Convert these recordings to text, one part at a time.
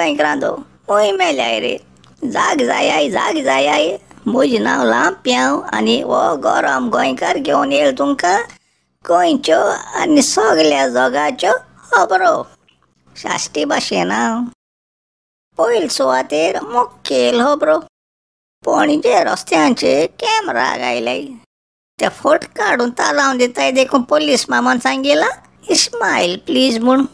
गोंयकारांचो वय मेल्याय रे. जाग जायाय जाग जायाय. म्हजें नांव लांप्यांव आनी हो गरम गोंयकार घेवन येयला तुमकां गोंयच्यो आनी सगल्या जगाच्यो खबरो साश्टी भाशेन. पयले सुवातेर मुखेल खबरो. पणजे रस्त्यांचेर कॅमरा घायल्याय ते फोट काडून तालांव दिताय देखून पोलीस मामान सांगिलां इस्मायल प्लीज म्हूण.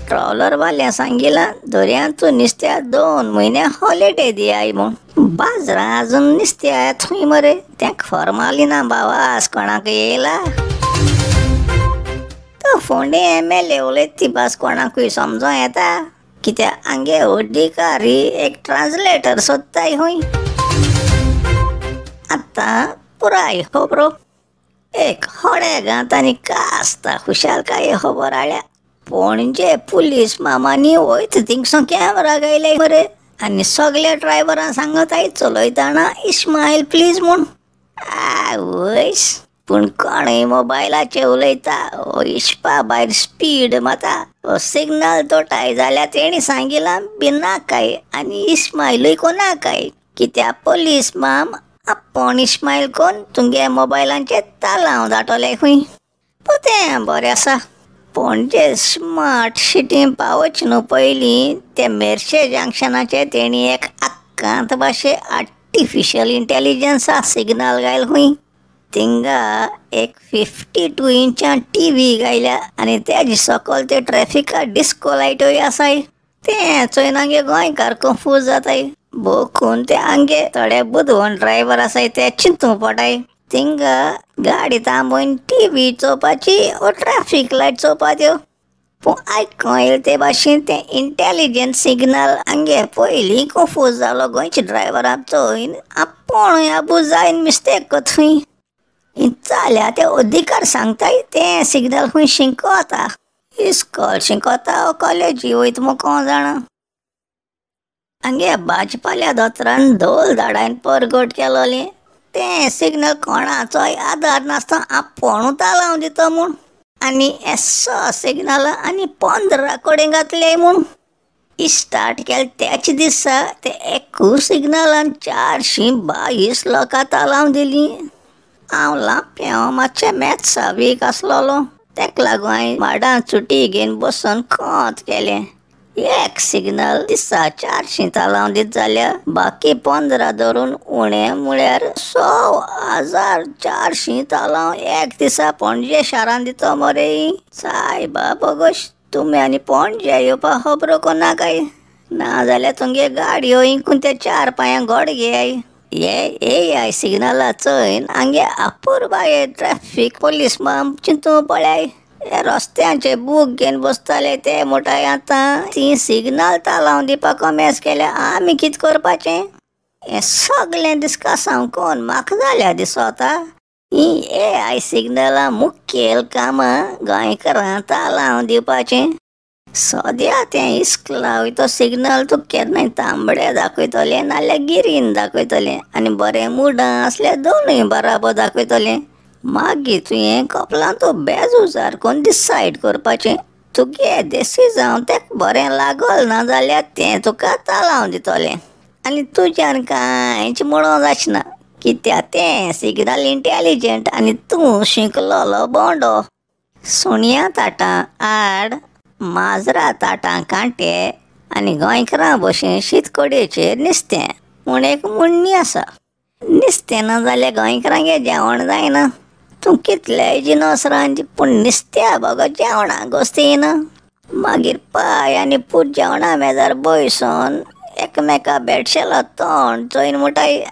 ट्रॉलरवाल्या सांगिलां दर्यांतून नुस्त्या 2 म्हयने हॉलिडे दियाय म्हूण. बाजरां अजून नुस्त्या थंय मरे तें फॉर्मालिना बावास कोणाक येयला. तो फोंडे एम.एल.ए. उलयता ती भास कोणाकूय समजों येता कित्याक आमगे अधिकारी एक ट्रान्सलेटर सोदताय खंय. आतां पुराय खबरो. एक होडेगांत आनी कास्ता खुशालकाये खबर हाडल्या. पणजे पुलीस मामांनी वयता थिंगसून कॅमरा घायले मरे आनी सगल्या ड्रायव्हरांक सांगताय चलयतना इस्मायल प्लीज म्हूण. आवयस पूण कोणूय मोबायलाचेर उलयता ओ हिसपा भायर स्पीड माता ओ सिग्नल तोटाय जाल्यार तेणी सांगिलां भिनाकाय आनी इस्मायलूय कोनाकाय कित्याक पोलीस माम आपूण इस्मायल कोन्न तुमगे मोबायलांचेर तालांव दाटोले खंय. पूण तें बरें आसा. पणजे स्मार्ट सिटीन पावच न्हू पयलीं ते मेरशे जंक्शनाचेर तेणी एक आक्कांत भाशे आर्टिफिशियल इंटेलिजन्सा सिग्नल घायल खंय. थिंगा एक 52 इंचां टी.व्ही. घायल्या आनी तेजे सकयल ते ट्रॅफिका डिस्को लायटोय आसाय. तें चोयन आमगे गोंयकार कंफ्यूज जाताय. भोकून ते आमगे थोडे बुदवंत ड्रायव्हर आसाय ते चिंतूं पडाय. थिंगा गाडी थांबोवन टी.व्ही. चोवपाची वो ट्रॅफीक लायट चोवपाच्यो. पूण आयकों येयलें ते भाशेन तें इंटेलिजंट सिग्नल आमगे पयलीं कंफ्यूज जालो गोंयचे ड्रायव्हराक चोयन आपूण आबूज जायन मिस्टेक कोत खंय. जाल्यार ते अधिकार सांगताय तें सिग्नल खंय शिंकोता इस्कॉल शिंकोता वो कॉलेजी वयता म्हूण कोण जाणा. आमगे भाजपाल्या दोतोरान धोल धाडायन परगट केलोलें तें सिग्नल कोणाचोय आदार नासतना आपूण तालांव दिता म्हूण आनी हे 6 सिग्नलां आनी 15 कडेन घातले म्हूण. स्टार्ट केलें त्याच दिसा ते एकूच सिग्नलान 422 लोकां तालांव दिली. हांव लांप्यांव मातशें मॅथ्सा वीक आसलेलो तेका लागून हांवें माडान सुटी घेवन बसून कोंत केलें. एक सिग्नल दिसा 400 तालांव दीत जाल्यार बाकी 15 धरून उणें म्हळ्यार 6400 तालांव एक दिसा पणजे शारान दिता मरे. सायबा बोगोश तुमी आनी पणजे येवपा खबरो कोन्नाकाय नाजाल्यार तुमगे गाडयो इंकून ते 4 पांयां गोड घेयाय. हे ए.आय. सिग्नला चोयन आमगे अपुरबाये ट्रॅफीक पोलीस माम चिंतूं पळय. हे रस्त्यांचे बूक घेवन बसताले ते म्हणटाय आतां ती सिग्नल तालांव दिवपाक कॉमेस केल्या आमी कितें करपाचें. हें सगळें डिस्कसांव कोन्न म्हाका जाल्या दिसोता ही ए.आय. सिग्नलां मुखेल कामां गोंयकारांक तालांव दिवपाचें. सद्या तें इस्कला वयता सिग्नल तुका केन्नाय तांबडे दाखयतलें नाल्यार गिरीन दाखयतलें आनी बरें मुडां आसल्यार दोनूय बराबर दाखयतलें. मागीर तुवें कपलांत बेजुजार करून डिसायड करपाचें तुगे डिसिजन तेका बरें लागल ना जाल्यार तें तुका तालांव दितलें आनी तुज्यान कांयच म्हणूंक जाचना कित्याक तें सिग्नल इंटेलिजंट आनी तूं शिकलोलो बोंडो. सुण्या ताटां आड माजरा ताटां कांटे आनी गोंयकारां भशेन शीतकडेचेर नुस्तें म्हूण एक म्हणणी आसा. नुस्तें ना जाल्यार गोंयकारांगेर जेवण जायना. तूं कितलेय जिनस रांद पूण नुस्त्या बगर जेवणाक गोस्त येना. मागीर पाय आनी पूत जेवणा मेजार बसून एकमेका भेटशेलो तोंड चोयन म्हणटाय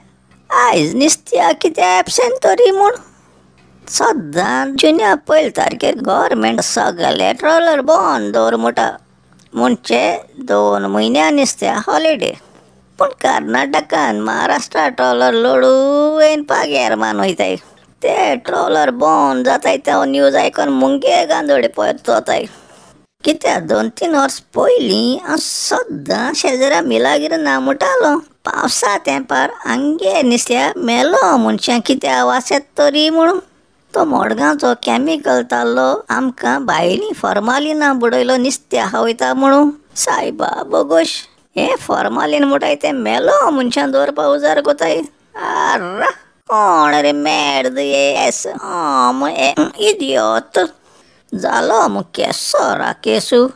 आयज नुस्त्या कित्याक एबसेंट तरी म्हूण. सद्दां जुन्या 1 तारखेर गव्हर्मेंट सगळे ट्रॉलर बंद दवर म्हणटा म्हणचे 2 म्हयन्या नुस्त्या हॉलिडे. पूण कर्नाटकान महाराष्ट्रा ट्रॉलर लोडू येवन पागेर मान वयताय. ते ट्रॉलर बंद जाताय ते न्यूज आयकोन मुंगे गांदोडे पळयत वताय. कित्याक 2-3 वर्स पयलीं हांव सद्दां शेजरा मिलागिरी ना म्हणटालो पावसा तेंपार आमगे नुस्त्या मेलो मनशां कित्याक वाचत तरी म्हणून. तो मडगांवचो कॅमिकल ताल्लो आमकां भायली फॉर्मालिना बुडयलो नुस्त्या वयता म्हणून. सायबा बोगोश हें फॉर्मालीन म्हणटाय तें मेलो मनशान दवरपा उजार कोताय. आर्रा कोण रे मेर्द एस आम इदियोत जालो मु केसो राकेसू.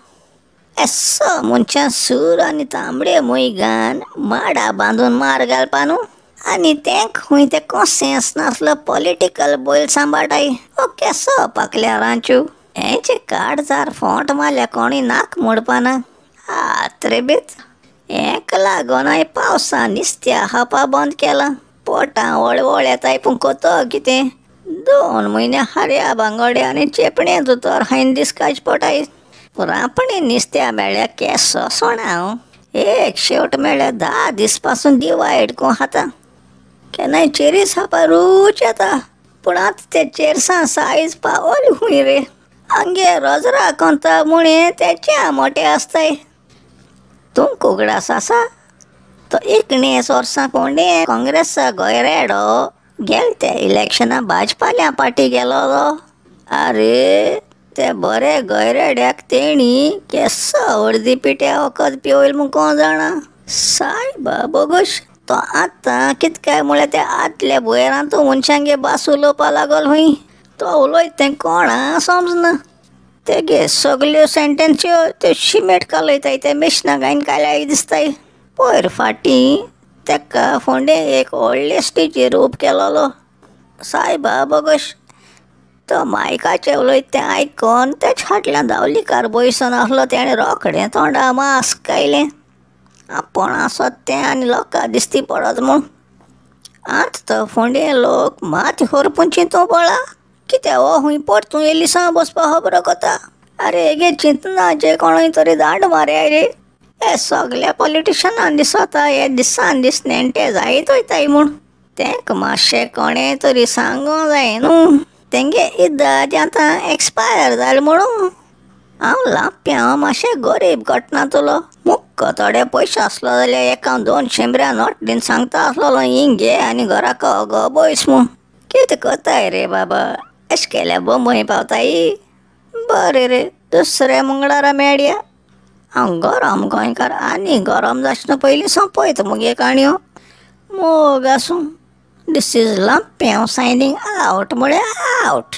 एसो मनशान सूर आनी तांबडे मुय घान माडा बांदून मार घालपा न्हू. आनी तें खंय तें कोसेंस नासलो पॉलिटिकल बैल सांबाळटाय. हो केसो पाकल्या रांचू हेंचे काडजार फोंट मारल्या कोणी नाक मोडपाना. आत्रेबीत हेक लागून हांवें पावसान निस्त्या खावपा बंद केलां. पोटां वळवळ येताय पूण कोतो कितें 2 म्हयने हाऱ्या बांगोडे आनी चेपणे दोतोर हांवें दीस काडचे पोटाय. रांपणी निस्त्या मेळ्ळ्या केसो सोणा हांव. एक शेवट मेळ्ळ्या 10 दीस पासून डिवायड कोण खाता. केन्नाय चेरीस खावपा रूच येता पूण आतां ते चेरसां सायज पावल खूंय रे. आमगे रोजरा कोंता मुणे तेच्या मोटे आसताय. तुमकां उगडास आसा तो 19 वर्सां कोणे काँग्रेसा गोयरेडो गेल ते इलेक्शना भाजपाल्या पार्टी गेलो. आरे ते बरे गोयरेड्याक तेणी केसो अर्दी पिट्या वखद पिवयल म्हूण कोण जाणा. सायबा बोगोश तो आतां कितें काय म्हळ्यार ते आदल्या भुंयरांत मनशांगे भास उलोवपा लागल खंय. तो उलयता तें कोणा समजना. तेगे सगल्यो सेंटेन्स्यो त्यो शिमेट कालयताय ते मिशनां घायन काल्याय दिसताय. पयर फाटीं तेका फोंडें एक व्हडले स्टेजीर उब केलोलो. सायबा बोगोश तो मायकाचें उलयता तें आयकोन तेच फाटल्यान दावलीकार बयसन आसलो तेणें रोखडें तोंडा मास्क घायलें. आपूण आसत तें आनी लोकां दिसती पडत म्हूण. आतां तो फोंडें लोक मात होरपून चिंतूं पळा कित्याक हो खूंय परतून येलिसांव बसपा खबर कोता. आरे हेगे चिंतना जे कोणूय तरी दांड मारया रे. हे सगल्या पॉलिटिशनान दिसता हे दिसान दीस नेणटे जायत वयताय म्हूण. तेंक मातशें कोणें तरी सांगूं जाय न्हू तेंगे इदाज आतां एक्सपायर जालें म्हणून. हांव लांप्यांव मातशें गरीब घटनांतलो मुक्क थोडे पयशे आसलो जाल्यार एक हांव 2 शेंबऱ्या नोट दीन सांगता आसलेलो हिंग घे आनी घराक गो बयस म्हूण. कितें कोताय रे बाबा अशें केल्यार बोंबय पावताय. बरें रे दुसऱ्या मंगळारा मेळया. हांव गरम गोंयकार आनी गरम जावचे पयलीं सोंपयता मुगे काणयो. मोग आसूं. This is Lampiao signing out म्हळ्यार आवट.